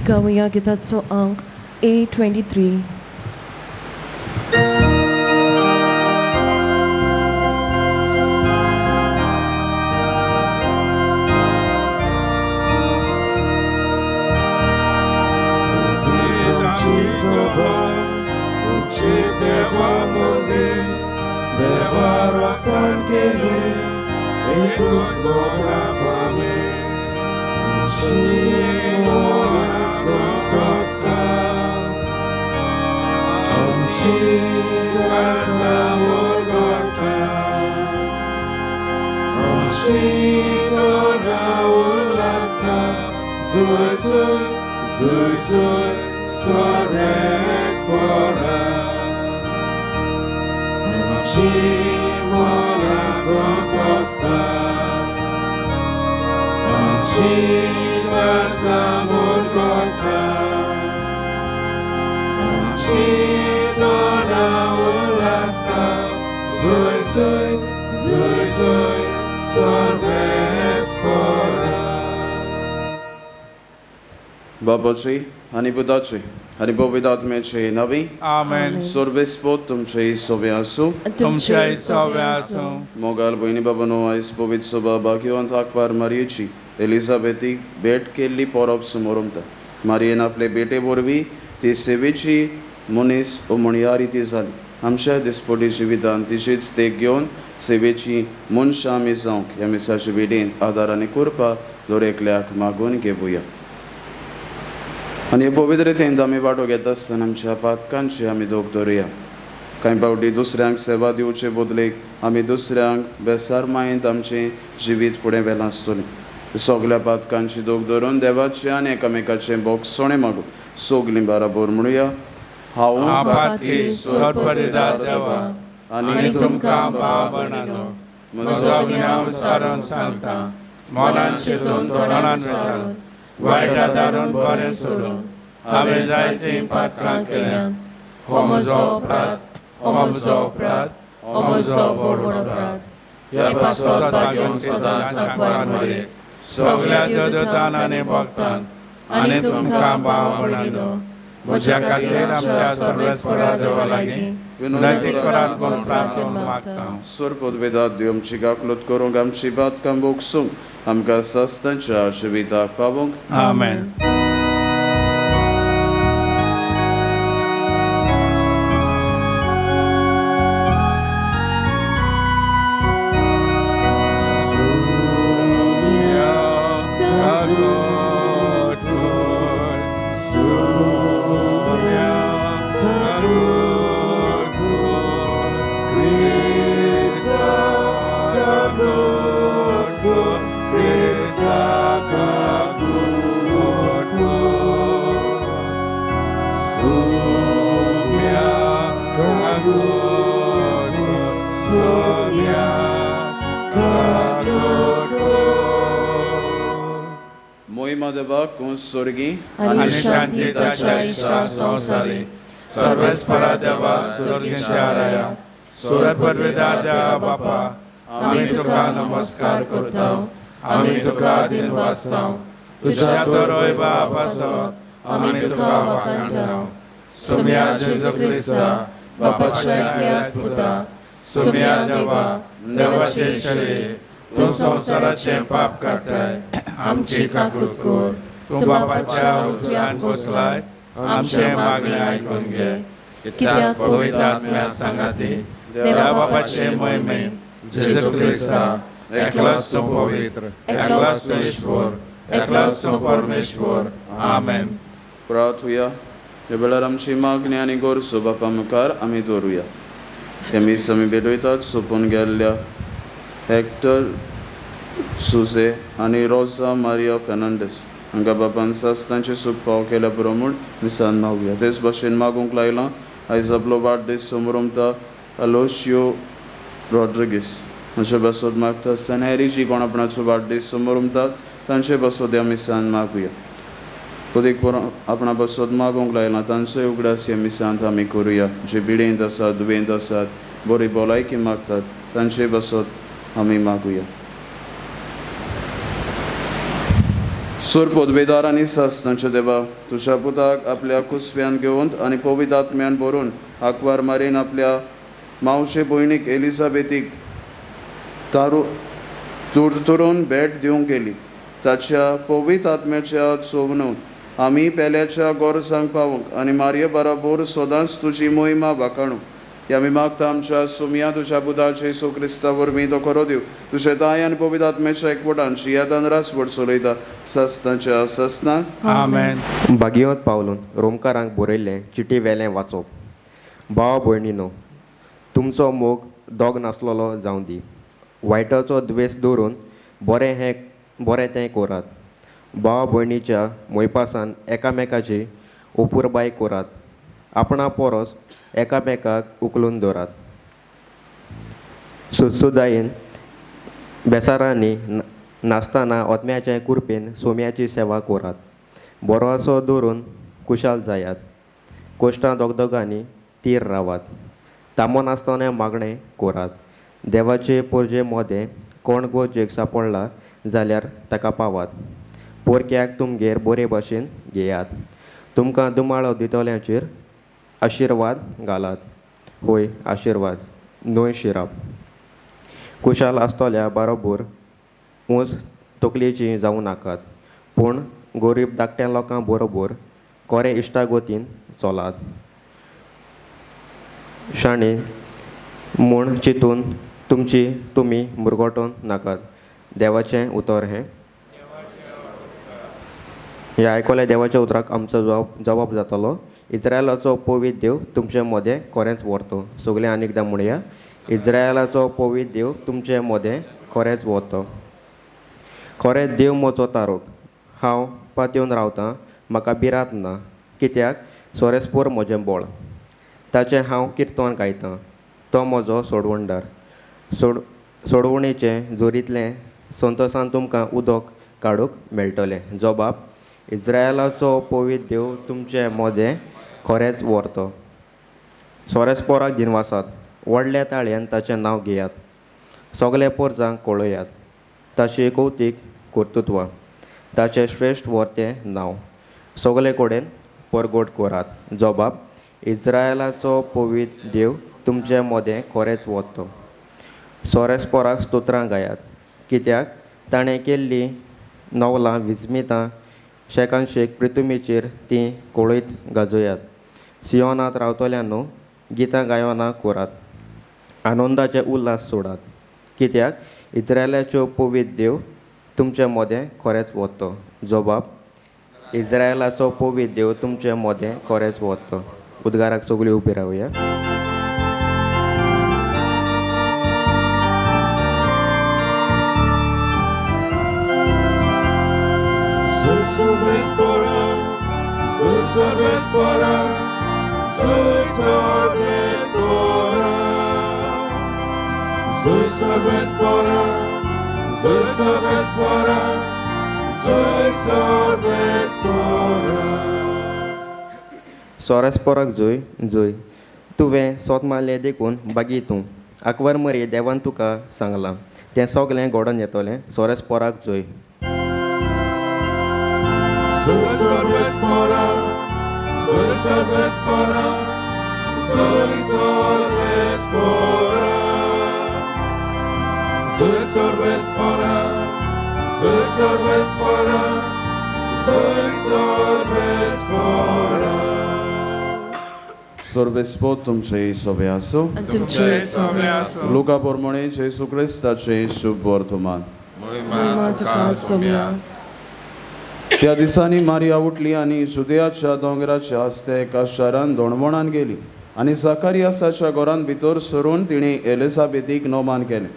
गावया गिताचो अंक A23. बापाची आनी पुताची आनी पवित्र आत्म्याचे नांवी. आमेन. सर्वेस्पोत तुमचे सोबे आसूं. तुमच्याय सोबे आसूं. मोगाल भयणी बाबानो, आयज पवित्र सभा भाग्यवंत आकबार मारयेची एलिझाबेथीक भेट केल्ली परब समोरमता. मारयेन आपले भेटे वरवीं ती सेवेची मनीस उमणयारी ती जाली. आमच्या दिसपटी जिवितान तिचीच देख घेवन सेवेची मनशां आमी जावंक ह्या मिसाचे भेटेंत आदार आनी कृपा दर एकल्याक मागून घेवया. आनी हे पवित्रतेंत आमी वांटो घेता आसतना आमच्या पातकांची आमी दोग धरुया. कांय फावटी दुसऱ्यांक सेवा दिवचे बदलेक आमी दुसऱ्यांक बेसार मायेंत आमचें जिवीत फुडें व्हेलां आसतलें. सगल्या पातकांची दोग धरून देवाचें आनी एकामेकाचें बोगसणें मागू सगलीं बाराबर म्हणुया. हांव हांव पातकी सोरपरिदार देवा आनी तुमकां भाव भयणांनो म्हजो गुन्यांव विचारून सांगता. मनान चिंतून, तोंडान विचारून, वायटा दारून बरें सोडून हांवें जायतीं पातकां केल्यात. हो म्हजो अपराध, हो म्हजो अपराध, हो म्हजो व्हड अपराध. ह्या पासत भाग्योन सदांच आंकवार मरये, सगल्या देवदूतान आनी भक्तान आनी तुमकां भाव भयणांनो म्हज्या खातीर आमच्या सर्वेस्परा देवा लागीं विनंती करात म्हूण प्रार्थना मागता. सोरपदवेदात देव आमची काकलूत करूंक, आमची पातकां भोगसूंक, आमकां सस्तांच्या जिविताक पावोवंक. आमेन. मोहिमा देवाक सोर्गी आनी आनी शांती ताच्या ताच्या इश्टा संवसारी. सर्वेस्परा देवा स्वर्गीच्या राया सर्वपरवेदा देवा बापा, आमी तुका नमस्कार करता, आमी तुका दिनवासता. तुज्या तरोय बाप आसत आमी तुका वाखाणटा. सुम्या जेजू क्रिस्ता बापाच्या एकल्याच पुता, सुम्या देवा देवाचे शरीर, तूं संवसाराचें पाप काडटाय, आमची काकूत कर. तूं बापाच्या उजव्यान बसलाय, आमचें मागणें आयकून घे. कित्याक पवित्र आत्म्या सांगाती देवा बापाचे मोहिमे जेजू क्रिस्ता, एकलोच तूं पवित्र, एकलोच तूं ईश्वर, एकलोच तूं परमेश्वर. आमेन. प्रार्थुया. ह्या वेळार आमची मागणी आनी गरजो बापा मुखार आमी दवरुया. हे मीस आमी भेटयतात सोंपून गेल्ल्या हॅक्टर सुजे आनी रोजा मारिया फेर्नांडीस हांकां बापान सास्तांचे सूख फावो केल्या पुरो म्हूण मिसान मागुया. तेच भाशेन मागूंक लायलां आयज आपलो वाडदीस समरमता अलोशियो रॉड्रिगीस हांचे पासत मागता आसतना हेरी जी कोण आपणाचो वाडदीस समरमतात तांचे पासत ह्या मिसान मागुया. पदीक आपणा पासत मागूंक लायलां तांचोय उगडास ह्या मिसांत आमी करुया. जे पिडेंत आसात, दुयेंत आसात, बरी भलायकी मागतात तांचे पासत आमी मागुया. सूर पदवेदार आनी सासणाच्या देवा, तुज्या पुताक आपल्या कुसव्यान घेवन आनी पवित्र आत्म्यान भरून आंकवार मारीन आपल्या मावशे भयणीक एलिझाबेथीक तारू तुरतुरून भेट दिवंक गेली. ताच्या पवित्र आत्म्याच्या चोवनून आमी पेल्याच्या गरजांक पावूंक आनी मारये बराबर सदांच तुजी मोहिमा वाखाणू ह्या आमी मागता आमच्या सुमया तुज्या पुता जेजू क्रिस्ता वरवीं तो खरो देव तुझे ताय आनी पवित्र आत्म्याच्या एकवटान जियातान रासवट चलयता सस्नाच्या सस्नाक. आमेन. भाग्यवंत पावलून रोमकारांक बरयल्लें चिटी वेलें वाचप. भाव भयणीनो, तुमचो मोग दोग नासलेलो जावं दी. वायटाचो द्वेस दवरून बरें हें बरें तें करात. भाव भयणीच्या मोयपासान एकामेकाची अपुरबाय करात. आपणा परस एकामेकाक उखलून दवरात. सुत्सुदायेन बेसारांनी नासतना ओतम्याचे कुरपेन सोम्याची सेवा करात. बरो आसो दवरून कुशाल जायात. कोश्टां दोगदोगांनी तीर रावात. तांबो नासतना मागणें करात. देवाचे पोरजे मोदें कोण गोजेक सांपडला जाल्यार ताका पावात. पोरक्याक तुमगेर बरे भाशेन घेयात. तुमकां दुमाळो दितल्यांचेर आशिर्वाद घालात. होय आशिर्वाद न्हय शिराप. कुशाल आसतल्या बरोबर ऊंच तकलेची जावं नाकात, पूण गरीब धाकट्या लोकां बरोबर कोरे इश्टागतीन चलात. शाणी म्हूण चिंतून तुमची तुमी मुरगटोन नाकात. देवाचें उतर हें. ह्या आयकल्या देवाच्या उतराक आमचो जबाब जातलो. इज्रायलाचो पवित्र देव तुमचे मदें खरेंच व्हरतो. सगळें आनी एकदां म्हणया, इज्रायलाचो पवित्र देव तुमचे मदें खरेंच व्हरतो. खरें देव म्हजो तारोक, हांव पातयेवन रावतां, म्हाका भिरांत ना, कित्याक सोरेस्पोर म्हजें बळ. ताचें हांव किर्तन गायतां, तो म्हजो सोडवणदार. सोडवणेचें जोरींतलें संतोसान तुमकां उदक काडूंक मेळटलें. जबाब, इज्रायलाचो पवित्र देव तुमचे मदें खरेंच व्हरतो. सोरेस्पोराक दिनवासात, व्हडल्या ताळयेन ताचें नांव घेयात. सगल्या पोरजांक कळयात ताची कौतीक कर्तृत्व, ताचें श्रेश्ठ व्हरतें नांव सगले कडेन परगट करात. जबाब, इज्रायलाचो पवित्र देव तुमचे मदें खरेंच व्हरतो. सोरेस्पोराक स्तोत्रां गायात, कित्याक ताणें केल्लीं नवलां विस्मितां शेकानशेक पृथुमीचेर तीं कळयत गाजयात. सियोनांत रावतल्यानो गितां गायनां करात, आनंदाचे उल्हास सोडात, कित्याक इज्रायलाच्यो पवित्र देव तुमचे मदें खरेंच व्हरतो. जबाब, इज्रायलाचो पवित्र देव तुमचे मदें खरेंच व्हरतो. उद्गाराक सगळीं उबी रावया. सोरेस्पोराक जोय जोय, तुवें सोत मारलें देखून बागी तूं. आंकवार मरे देवान तुका सांगलां तें सगळें घडोवन येतलें. सोरेस्पोराक जोय. सर्वेस्पोर तुमचे सोबे आसूं. आनी तुमचे सोबे आसूं. लुका प्रमाणे जेजू क्रिस्ताचें शुभ वर्तमान. महिमा तुका सोम्या. त्या दिसांनी मारिया उठली आनी जुदयाच्या दोंगराच्या आस्ते एका शारान दोणवणान गेली आनी जाकारियासाच्या घरान भितर सरून तिणें एलिझाबेथीक नोमान केलें.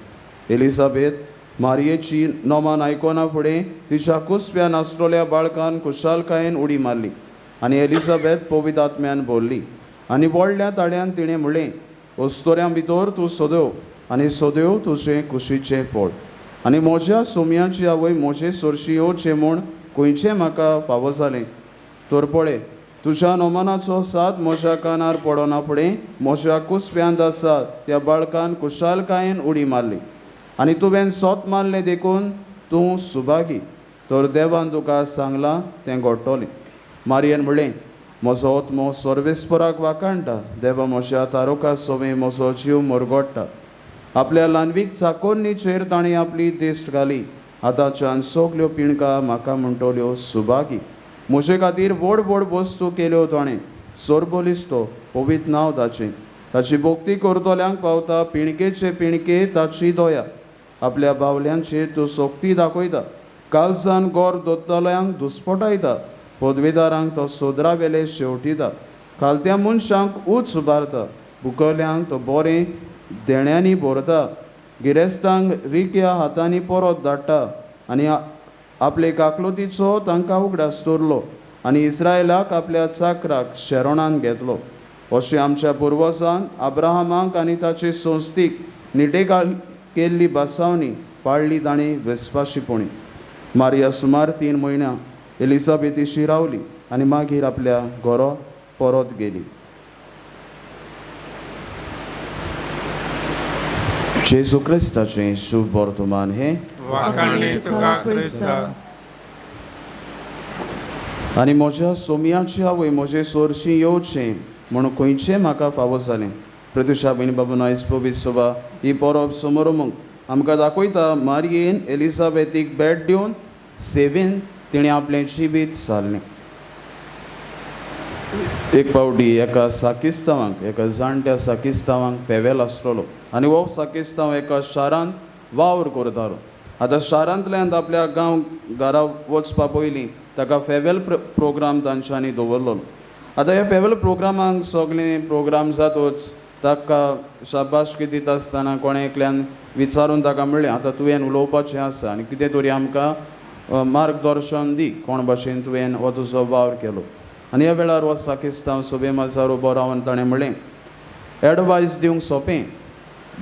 एलिझाबेथ मारियेची नोमान आयकना फुडें तिच्या कुसव्यान आसलेल्या बाळकान खुशालकायेन उडी मारली आनी एलिझाबेथ पवित्र आत्म्यान भरली आनी व्हडल्या ताळ्यान तिणें म्हणलें, अस्तोऱ्यां भितर तूं सदैव आनी सदैव तुजें कुशीचें फळ, आनी म्हज्या सोम्याची आवय म्हजे सरशी येवचें म्हूण खंयचें म्हाका फावो जालें. तर पळय, तुज्या नोमानाचो साद म्हज्या कानार पडना फुडें म्हज्या कुसव्यांत आसा त्या बाळकान खुशालकायेन उडी मारली आनी तुवें सोत मारलें देखून तूं सुभागी. तर देवान तुका सांगलां तें घडटलें. मारियेन म्हणलें, म्हजो आत्मो सर्वेस्पराक वाखाणटा, देवा म्हज्या तारोका सवें म्हजो जीव मुरगोडटा. आपल्या ल्हानवीक चाकोन्नीचेर ताणें आपली दिश्ट घाली. आतांच्यान सगल्यो पिणका म्हाका म्हणटल्यो सुभागी. म्हजे खातीर व्हड व्हड वस्तू केल्यो ताणें, सरबलिस्तो पवित्र नांव ताचें. ताची भक्ती करतल्यांक पावता पिणकेचे पिणके ताची दया. आपल्या बावल्यांचेर तूं सक्ती दाखयता, कालसान गोर दोत्तल्यांक दुस्पटायता. पदवेदारांक तो सोदरा वेले शेवटिता, खालत्या मनशांक उंच उबारता. बुकल्यांक तो बरें देण्यांनी भरता, गिरेस्तांक रिक्या हातांनी परत धाडटा. आनी आपले काकलुतीचो तांकां उगडास दवरलो आनी इस्रायलाक आपल्या चाकराक शरणान घेतलो. अशें आमच्या पुर्वजान अब्राहमाक आनी ताचे संस्थीक निटेकाल केल्ली बसावणी पाळ्ळी ताणें विस्वाशीपणी. मारिया सुमार 3 म्हयन्यां एलिजाबेथीशी रावली आनी मागीर आपल्या घरा परत गेली. जेजू क्रिस्ताचें शुभ वर्तमान हें. वाखाणणी तुका क्रिस्ता. आनी म्हज्या सोमयाची आवय म्हजे सोरशी येवचें म्हूण खंयचें म्हाका फावो जालें. प्रत्युषा भयणी बाबा आयज पवित्र सभा ही परब समारंभ आमकां दाखयता मारियेन एलिजाबेथीक भेट दिवन सेवेन तिणें आपलें जिवीत सारलें. एक फावटी एका साकिस्तांवाक, एका जाणट्या साकिस्तांवाक फेवेल आसलेलो आनी हो साकिस्तांव एका शारांत वावर करतालो. आतां शारांतल्यान आपल्या गांव घरा वचपा पयलीं ताका फेवेल प्रोग्राम तांच्यांनी दवरलो. आतां ह्या फेवेल प्रोग्रामाक सगळे प्रोग्राम जातच ताका शाबासकी दिता आसतना कोणें एकल्यान विचारून ताका म्हणलें, आतां तुवें उलोवपाचें आसा आनी कितें तरी आमकां मार्गदर्शन दी, कोण भाशेन तुवें हो तुजो वावर केलो. आनी ह्या वेळार हो साकिस्तांव सभे माजार उबो रावन ताणें म्हणलें, एडवायस दिवंक सोंपें,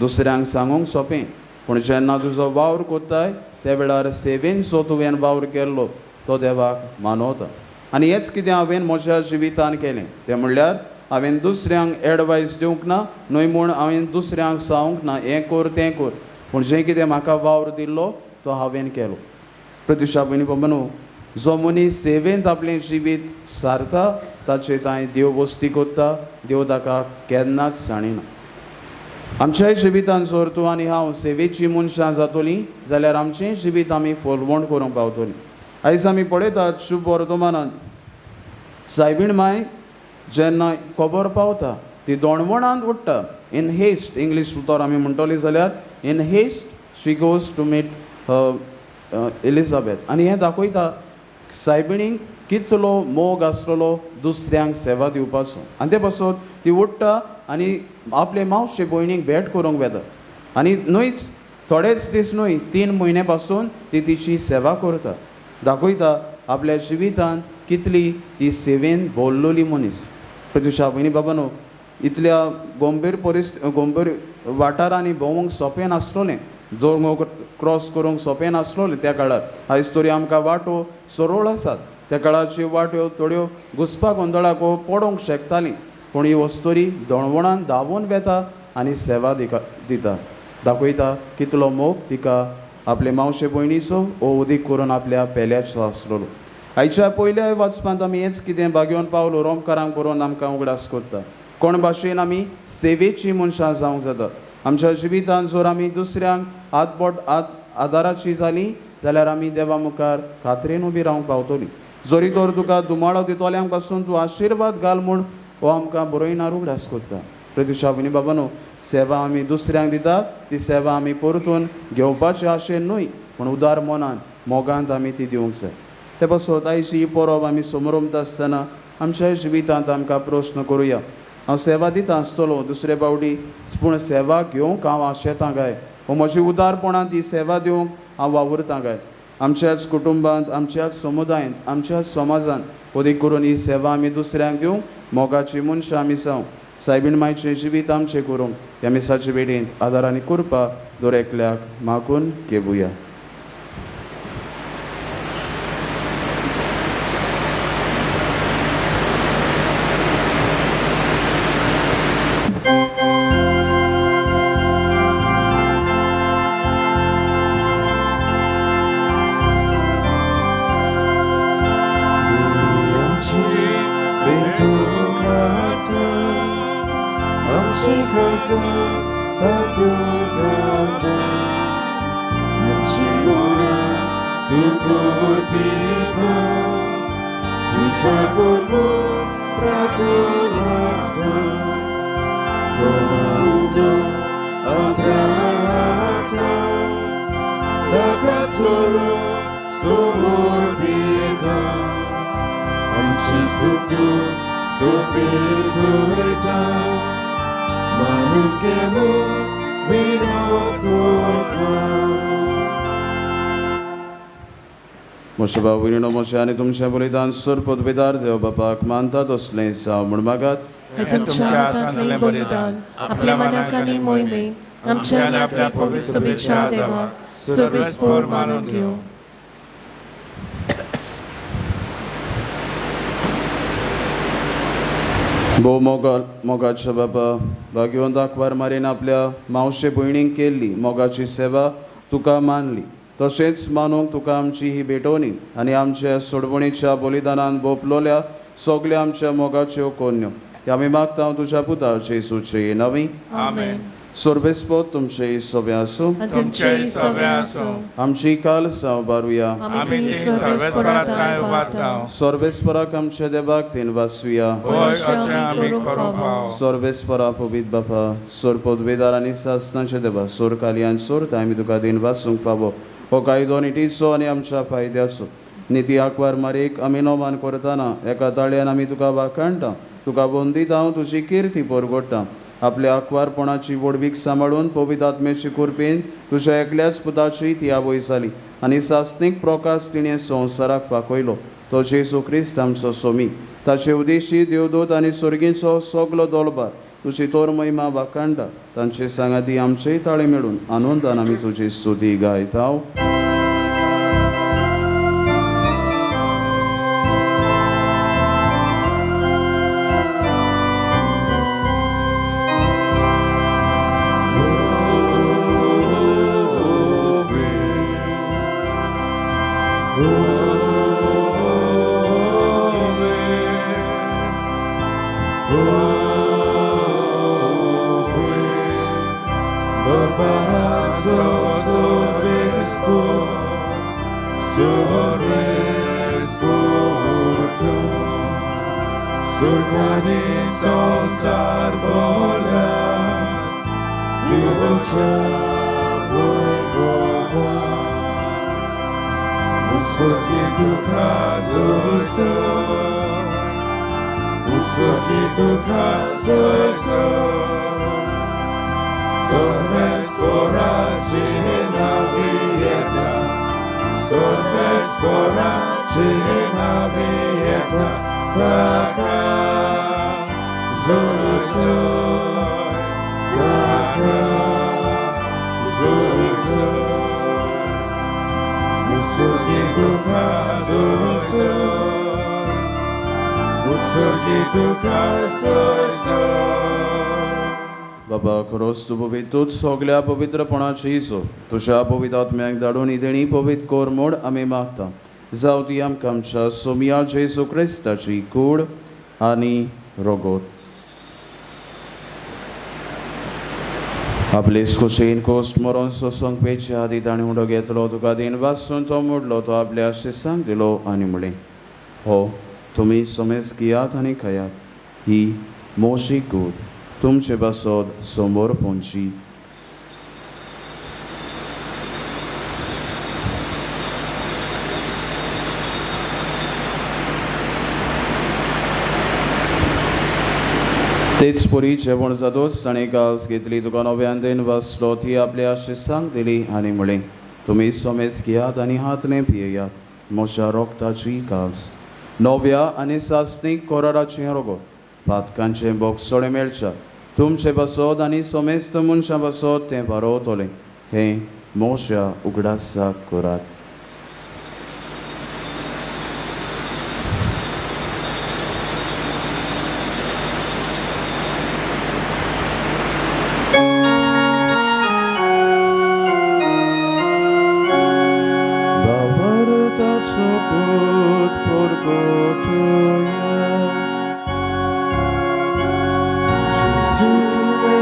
दुसऱ्यांक सांगूंक सोंपें, पूण जेन्ना तुजो वावर कोत्ताय त्या वेळार सेवेन जो तुवें वावर केल्लो तो देवाक मानवता. आनी हेंच कितें हांवें म्हज्या जिवितान केलें तें म्हणल्यार हांवें दुसऱ्यांक एडवायस दिवंक ना, न्हय म्हूण हांवें दुसऱ्यांक सांगूंक ना हें कर तें कर, पूण जें कितें म्हाका वावर दिल्लो तो हांवें केलो. प्रतिशा भयणी बाबांनो, जो मनीस सेवेंत आपलें जिवीत सारता ताचे तांय देव वस्ती करता, देव ताका केन्नाच सांडिना. आमच्याय जिवितान जर तूं आनी हांव सेवेची मनशां जातलीं जाल्यार आमचें जिवीत आमी फुलवण करूंक पावतलीं. आयज आमी पळयतात शुभ वर्तमानांत सायबीण माय जेन्ना खबर पावता ती दोणवणांत उडटा. इन हेस्ट, इंग्लीश उतर आमी म्हणटली जाल्यार in haste she goes to meet Elizabeth. आनी हें दाखयता सायबिणीक कितलो मोग आसलेलो दुसऱ्यांक सेवा दिवपाचो. आनी ते पासत ती उडटा आनी आपले मावशे भयणीक भेट करूंक वेता. आनी न्हयच थोडेच दीस न्हय, 3 म्हयने पासून ती तिची सेवा करता. दाखयता आपल्या जिवितान कितली ती सेवेन भरलेली मनीस. प्रतिशा भयणी बाबानो, इतल्या गंभीर गंभीर वाठारांनी भोंवूंक सोंपें नासलेलें, दोंगर क्रॉस करूंक सोंपें नासलेलें त्या काळार. आयज तरी आमकां वाटो सरळ आसात, त्या काळाच्यो वाट्यो थोड्यो घुसपा गोंदळाक पडोवंक शकतालीं, पूण ही वस्तुरी दोणवणान धांवून वेता आनी सेवा दिता. दाखयता कितलो मोग तिका आपले मावशे भयणीचो हो उदीक करून आपल्या पेल्याचो आसलेलो. आयच्या पयल्या वाचपांत आमी हेंच कितें भागेवन पावलो रोमकारांक बरोवन आमकां उगडास करता कोण भाशेन आमी सेवेची मनशां जावंक जाता. आमच्या जिवितांत जर आमी दुसऱ्यांक हातबोट आदाराची जाली जाल्यार आमी देवा मुखार खात्रेन उबी रावंक पावतली. जरी तर तुका दुमाळो दितल्यांक पासून तूं आशिर्वाद घाल म्हूण हो आमकां बरयणार उगडास करता. प्रतिशा भयणी बाबानो, सेवा आमी दुसऱ्यांक दितात ती सेवा आमी परतून घेवपाची आशेन न्हय, पूण उदार मनान मोगांत आमी ती दिवंक जाय. ते पासत आयज ही परब आमी समरमता आसतना आमच्या जिवितांत आमकां प्रस्न करुया, हांव सेवा दिता आसतलो दुसरे फावटी, पूण सेवा घेवंक हांव आशेतां काय, वो म्हजी उदारपणान ती सेवा दिवंक हांव वावुरतां काय? आमच्याच कुटुंबांत, आमच्याच समुदायांत, आमच्याच समाजांत अदीक करून ही सेवा आमी दुसऱ्यांक दिवंक मोगाची मनशां आमी जावं. सायबीण मायचें जिवीत आमचें करूंक ह्या मिसाचे भेटेंत आदार आनी कृपा दर एकल्याक मागून घेवया. आमची खासा तातूंत घालता आमची मनां तुका अर्पिता स्विकार कर म्हूण प्रार्थना मागता गोवा उदक आदाराता ताका चोरोस समर्पिता आमची सुखदुख सोंपीत वयता मानून घे म्हूण विनोद करता. म्हज्या भाव भयणीनो म्हज्या आनी तुमच्या बलिदान सोर पदवेदार देव बापाक मानता तसलें जावं म्हूण मागात. हे तुमच्या हातांतलें बलिदान आपल्या मनाक आनी मोहिमेन आमच्या आनी आपल्या पवित्र सभेच्या देवाक सर्वेस्पोर मानून घेवं. भोव मोगाच्या बाबा भाग्यवंत आंकवार मारीन आपल्या मावशे भयणींक केल्ली मोगाची सेवा तुका मानली तशेंच मानूंक तुका आमची ही भेटवणी आनी आमच्या सोडवणीच्या बलिदानान बोपलोल्या सगल्या आमच्या मोगाच्यो कोन्यो आमी मागता तुज्या पुता जेजूचे नवी. आमेन. सोर्बेस्पोत तुमचे सोबे आसूं तुमचेय सोबे आसूं. आमची काल साव बारुया. आमी ती सर्वेस्परा उबारता. सोर्बेस्पराक आमच्या देवाक तीन वासुया. होय अशें आमी करूंक फावो. सोर्बेस्परा पवित्र बापा सोर पदवेदार आनी सासनाचे देवा सोर कालयान सोर आमी तुका दिन वासूंक फावो हो कायदो नितीचो आनी आमच्या फायद्याचो निती आंकवार मारीक आमी नोमान करतना एका ताळ्यान आमी तुका वाखाणटा तुका वंदिता तुजी किर्ती परगोडटा आपल्या आंकवारपणाची व्हडवीक सांबाळून पवित्र आत्म्याची कृपेन तुज्या एकल्याच पुताची ती आवय जाली आनी सासणीक प्रकाश तिणें संवसाराक पाखयलो तो जेजू क्रिस्त आमचो सोमी. ताचे उदेशी देवदूत आनी सर्गीचो सगलो दोलबार तुजी तोर महिमा वाखाणटा तांचे सांगाती आमचेय ताळे मेळून आनंदान आमी तुजी स्तुती गायता. बाबा खरोच तूं पवित्र सगल्या पवित्रपणाची सो तुज्या पवित्र आत्म्याक धाडून ही देणी पवित्र कर म्हूण आमी मागता. जावं ती आमकां आमच्या सोमया जेजू क्रिस्ताची कूड आनी रोगोत. आपले खोशेन कोश्ट मरोन सोंसूंक पेच्या आदी ताणें उडो घेतलो तुका दिन वासून तो मोडलो तो आपल्या शिसांक दिलो आनी म्हणलें हो तुमी सोमेस घेयात आनी खायात ही मोशी कूड तुमचे पासत समोर पोंची. तेच परी जेवण जातोच ताणें कास घेतली तुका नव्यान then वाचलो ती आपल्या शिसांक दिली आनी म्हणलें तुमी सोमेस घेयात आनी हातलें पियेयात म्हज्या रोगताची कास नव्या आनी सासणीक कराराचें रोगत पातकांचें बोगसोळें मेळच्या तुमचे पासत आनी सोमेस्त मनशां पासत तें बारोवतलें हें म्हज्या उगडासाक करात. बाबरताचो पूत परगटुया. Jésus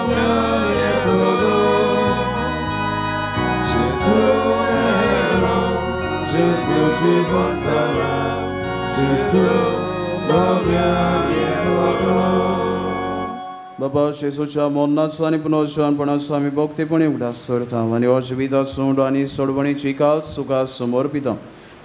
नव्यान येतलो. जेजू मेलो, जेजू जिवन जाला, जेजू नव्यान येतलो. बाबा जेजूच्या मरणाचो आनी पुनर्जीवनपणाचो आमी भक्तीपणी उगडास करता आनी हो जिविताचो उंडो आनी सोडवणीची काल सुखा समोर पिता.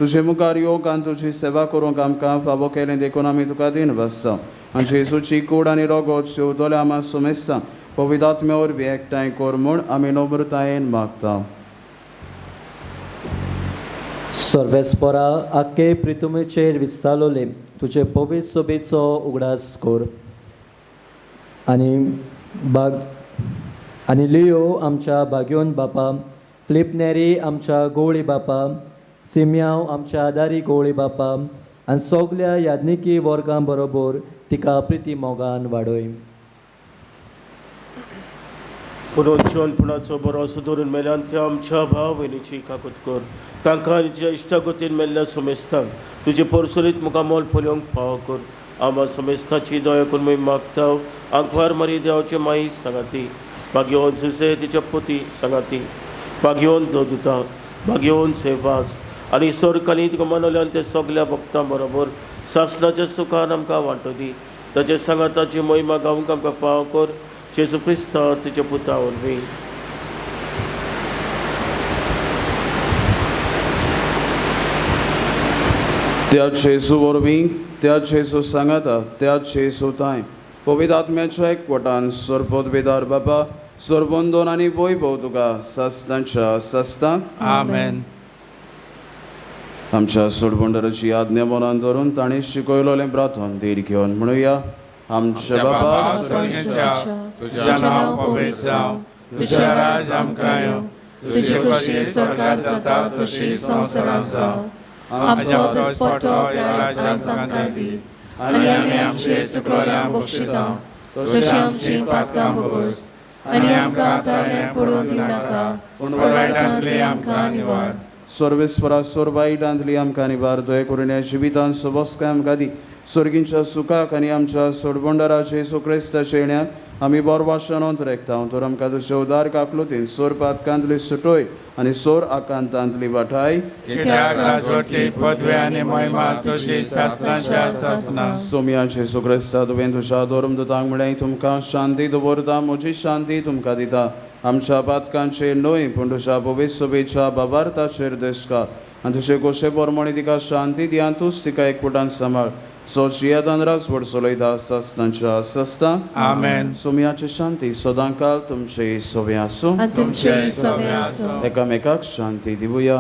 तुजे मुखार येवंक आनी तुजी सेवा करूंक आमकां फावो केलें देखून आमी तुका दीन बसता आनी जेजूची कूड आनी रोगोत शेवतले आमा सुमेस्ता पवित्र आत्म्या वरवीं एकठांय कर म्हूण आमी नम्रतायेन मागता. सर्वेस्परा आख्खे प्रितुमेचेर विस्तारलोले तुजे पवित्र सोबेचो उगडास कर आनी बाग आनी लियो आमच्या बाग्योन बापा, फिलीप नेरी आमच्या गोवळी बापा, सिमयांव आमच्या आदारी गोवळी बापा आनी सगल्या याज्ञिकी वर्गां बरोबर तिका प्रिती मोगान वाडय. पुनर्जीवनपणाचो बरो धरून मेल्यान त्या आमच्या भाव भयणीची काकूत कर. तांकां आनी ज्या इश्टागतीन मेल्ल्या सोमेस्तांक तुजे परसरीत मुखार मोल फुलोवंक फावो कर. आमा सोमेस्ताची दया करून आमी मागता. आंकवार मारी देवाचे माई सांगाती, भाग्यवंत जुजे तिच्या पोती सांगाती, भाग्यवंत दोदुता, भाग्यवंत सेवास आनी सरकाली तुका मनोल्यान ते सगल्या भक्तां बरोबर सासणाच्या सुखान आमकां वांटो दी. ताचे सांगाताची महिमा गावंक आमकां फावो कर. जेजू क्रिस्ता तुज्या पुता वरवीं. त्या जेजू वरवीं, त्या जेजू सांगाता, त्या जेजू तांय पवित्र आत्म्याच्या एकवटान सरपदवेदार बाबा सरबंदोन आनी वैभव तुका सस्तांच्या सस्ता. आमेन. आमच्या सोडबंडाराची आज्ञा मनान धरून ताणें शिकयलोलें प्रार्थन धीर घेवन म्हणुया. आमच्या बाबा स्वर्गाच्या, तुझें नांव पवित्र जावं, तुजें राज आमकां येवं, तुजी खुशी स्वर्गार जाता तशी संवसारांत जावं. आमचो दिसपट्टो ग्रास आयज आमकां दी आनी आमी आमचे चुकलोल्यांक बक्षिता तशी आमची पातकां भोगोस आनी आमकां ताळ्यान पडून दिवं नाका, पूण वायटांतले आमकां निवार. सर्वेस्परा सोरवायटांतली आमकां निवार. दया करून ह्या जिवितांत सबस्काय आमकां दी. स्वर्गींच्या सुखाक आनी आमच्या सोडबंडारा जेजू क्रिस्ताच्या येण्याक आमी बोरवाशानोत रेखता. तर आमकां तुजे उदार काकलुतीन सोर पातकांतली सुटोय आनी सोर आकांतांतली वाठाय. कित्याक राजवटी पदवी आनी महिमा तुजी सासणाच्या सासणा. सोमया जेजू क्रिस्ता, तुवें तुज्या धर्म दुतांक म्हळें, तुमकां शांती दवरता, म्हजी शांती तुमकां दिता. आमच्या पातकांचेर न्हय पूण तुज्या भविष्यभेच्या बाबार्थाचेर देशकार आनी तुजे गोशे प्रमाणे तिका शांती दी आनी तूंच तिका एकवटान सांबाळ. सो जियेतान राजवट चलयता सस्तांच्या सस्ता. आमेन. सोमयाची शांती सदांकाल तुमचे सोवे आसूं आनी तुमचे सोवे आसूं. एकामेकाक शांती दिवया.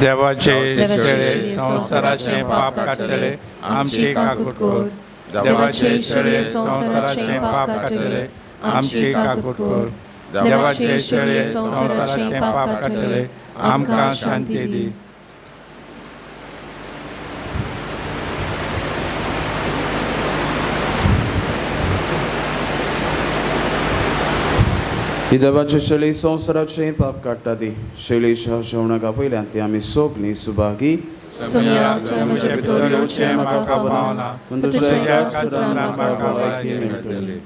देवाचे शेळे संवसाराचे पाप काडटले आमची काकूत कर. देवाचे शेळे संवसाराचे पाप काडटले आमची काकूत कर. देवाचे शेळे संवसाराचे पाप काडटले आमकां शांती दी. ही देवाचे शेळी संवसाराचे पाप काडटा ती शेळीच्या जेवणाक आपयल्यान ती आमी सगलीं सुभागी. सोमया, तुवें म्हजे भितर येवचें म्हाका फावना, पूण तुज्या तुज्या एका एका सुत्रान सुत्रान म्हाका म्हाका भलायकी भलायकी मेळटली. मेळटली.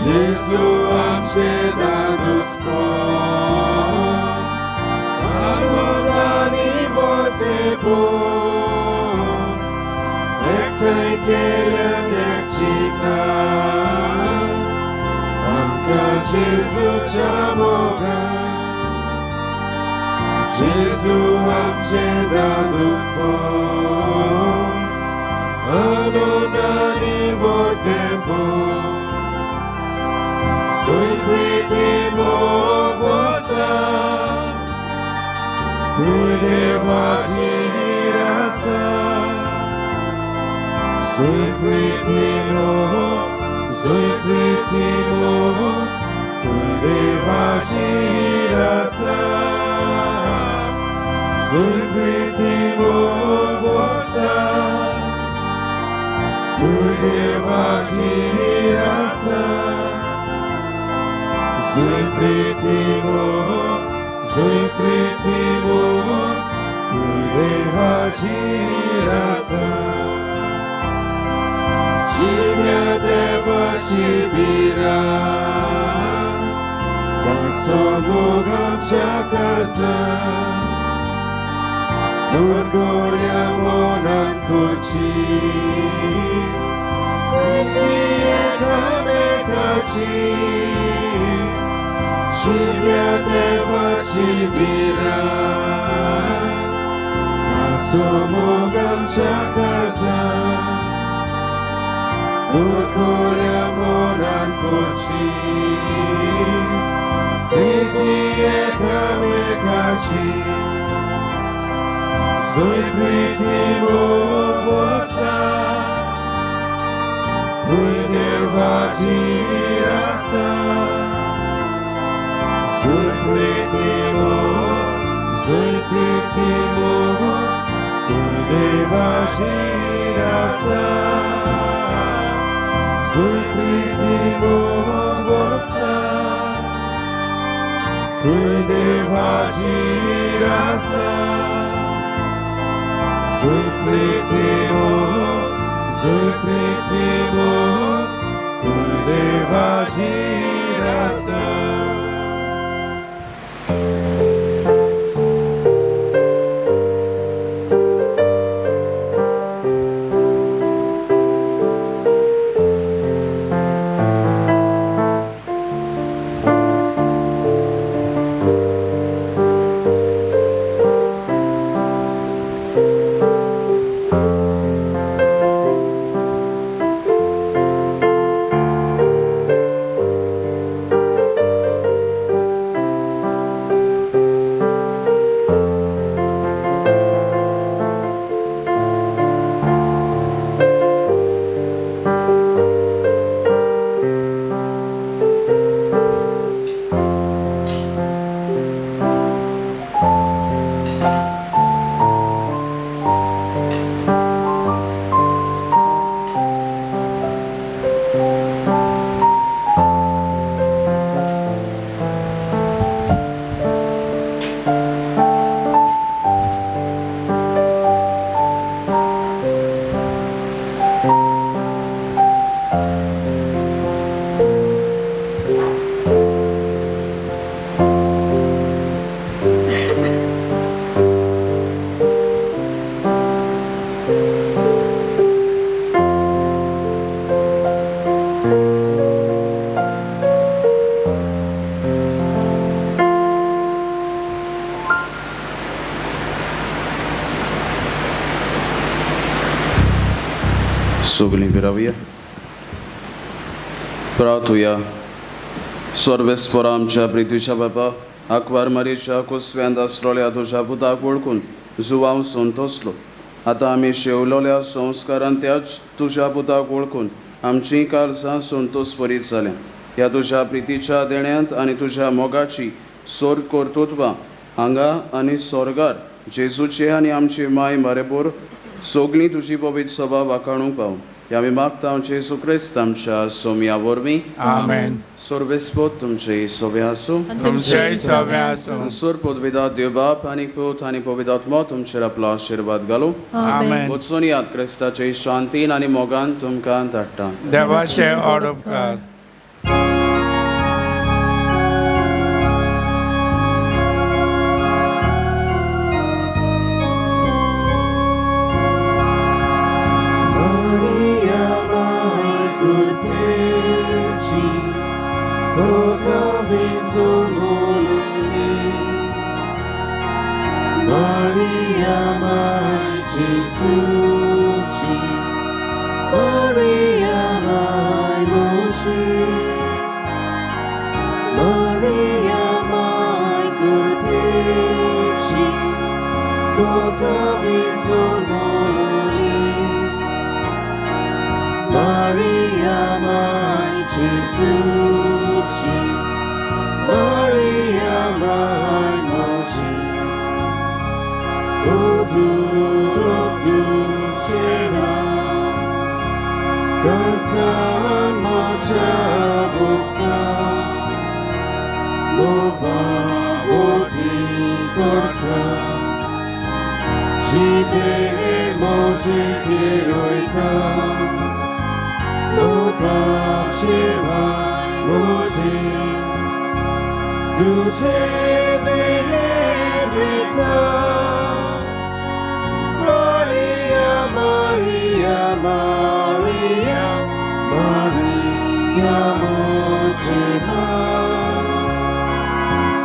Gesù acceda sport, anodani vorte bon, ektai kelen ekchika, amka Gesù chamoga, Gesù acceda sport, anodani vorte bon. Sui priti mogosta, tu devati rasa. Sui priti Zui Preeti मोग तूं देवाची आसा Zui प्रीती मोग बसता तूं देवाची आसा Zui प्रीती मोग Zui प्रीती मोग तूं देवाची आसा जिव्या देवाची बिरा ताचो मोग आमच्या काळजांत दुर्गोऱ्या मनान करची प्रिती एकामेकाची जिव्या देवाची बिरा ताचो मोग आमच्या काळजांत दुर्गोऱ्या मनान करची प्रिती एकामेकाची Zui प्रीती मोग बसता तूं देवाची आसा Zui प्रीती मोग Zui प्रीती मोग तूं देवाची आसा Zui प्रीती मोग बसता तूं देवाची आसा Zui प्रीती मोग Zui प्रीती मोग तूं देवाची आसा सगळीं विरावया प्रार्थुया. सर्वेस्परा आमच्या प्रितीच्या बापा आकवार मारीच्या कुसव्यांत आसलोल्या तुज्या पुताक वळखून जुवांव संतोसलो. आतां आमी शेवलोल्या संस्कारान त्याच तुज्या पुताक वळखून आमचीं काळजां संतोस परीत जाल्यां. ह्या तुज्या प्रितीच्या देण्यांत आनी तुज्या मोगाची सोर कर्तृत्वां हांगा आनी स्वर्गार जेजूचे आनी आमची माय मारेबोर सगळीं तुजी पवित्र सभा वाखाणूंक पाव. ह्या आमी मागता जेजू क्रिस्त आमच्या सोम्या वरवीं. आमेन. सर्वेस्पोत तुमचे सोबे आसूं. तुमचेय सोबे आसूं. सोर पदविदा देव बाप आनी पूत आनी पवित्र आत्मो तुमचेर आपलो आशिर्वाद घालूं. आमेन. वचून याद क्रिस्ताचे शांतीन आनी मोगान तुमकां धाडटा. देवाचे ओडपकार. Maria, my Jesuci, Maria, my Mochi, Maria, my Gurpechi, Maria, my जेजूची मारिया माय म्हजी उदूक दिवचें ना काळजान म्हज्या भोगता मोवा ओदी करता जिबेर म्हजे गिरयता लोकांचे माय म्हजी तुजे वेलें वयता मारिया मारिया मारिया मारिया म्हजी माय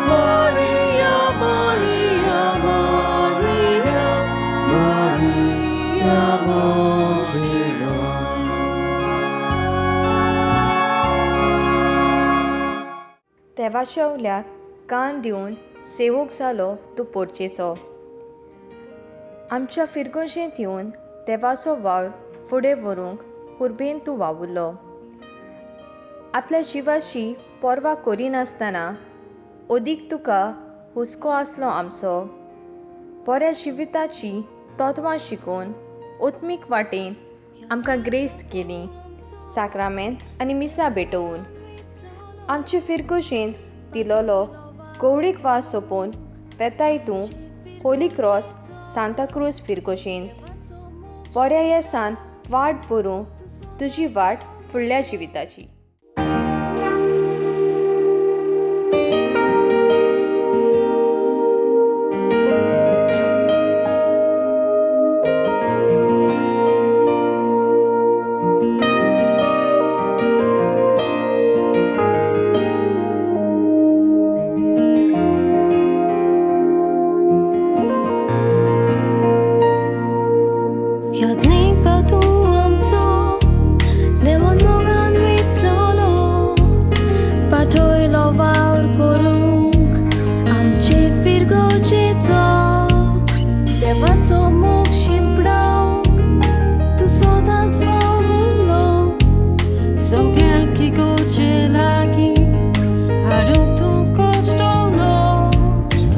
मारिया मारिया मारिया मारिया म्हजी माय. देवाच्या उल्याक कान दिवन सेवक जालो तूं पोरचेचो. आमच्या फिरगोजेंत येवन देवाचो वावर फुडें व्हरूंक पुर्बेन तूं वावुरलो. आपल्या जिवाची पर्वा करिनासतना अदीक तुका हुस्को आसलो आमचो. बऱ्या जिविताची तत्वां शिकोवन आत्मीक वाटेन आमकां ग्रेस्त केली साक्रामेंत आनी मिसां भेटोवन. आमचे फिरगोजेंत दिलोलो गवळीक वास सोंपोवन वेताय तूं होली क्रॉस सांताक्रूज फिरगोजेंत. बऱ्या येसान वाट भरूं तुजी वाट फुडल्या जिविताची. यादनीक तूं आमचो देवान मोगान विसरलो पाठयलो वावर करूंक आमचे फिरगोजेचो. देवाचो मोग शिंपडावंक तूं सदांच वावुरलो सगळ्यांक इगोर्जे लागीं हाडूंक तूं कश्टलो.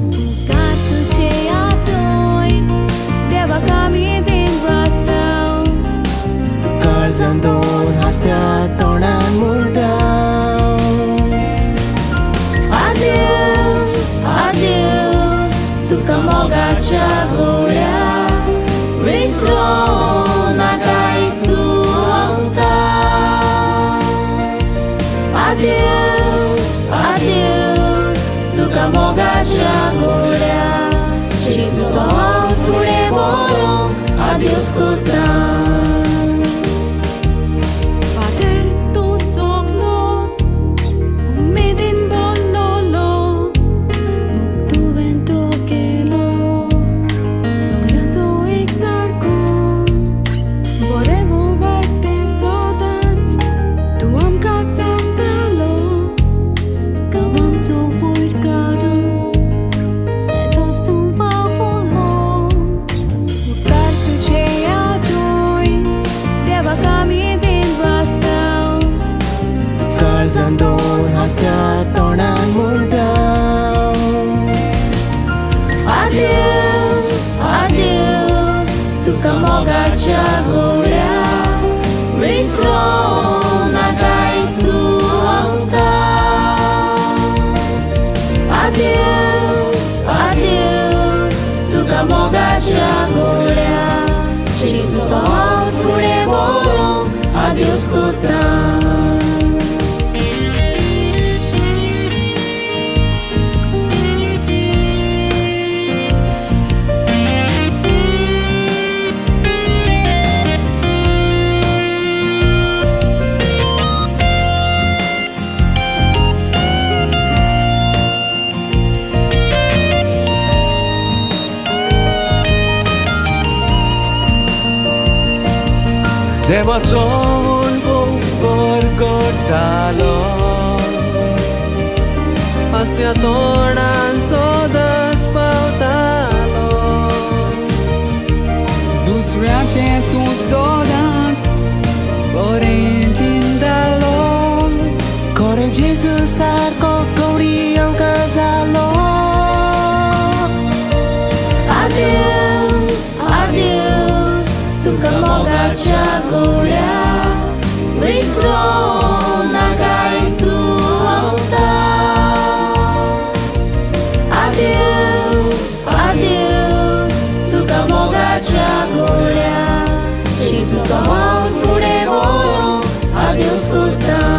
उपकार तुजे आठवण देवाक आमी काळजान दोन हांसत्या तोंडान म्हणटा आद्योस आद्योस तुका मोगाच्या गोळ्या विसरूं नाकाय तूं आमकां. आद्योस आद्योस तुका मोगाच्या गोळ्या जेजूचो वावर फुडें व्हरूंक आद्योस करता. काळजान दोन हांसत्या तोंडान म्हणटा आद्योस आद्योस तुका मोगाच्या गोळ्या विसरूं नाकाय तूं आमकां. आद्योस आद्योस तुका मोगाच्या गोळ्या जेजूचो वावर फुडें व्हरूंक आद्योस करता. देवाचो अणभव करतालो हांसत्या तोंडान सदांच पावतालो. दुसऱ्याचें तूं सदांच बरें चिंतालो. सारको गवडी आमकां जालो. आदेus, आदेus, तुमकां मोगाच्या गोळ्या विसरो नाकाय तूं आमकां. आदेus, आदेus, तुका मोगाच्या गोळ्या जेजूचो वावर फुडें व्हरूंक आदेus करता.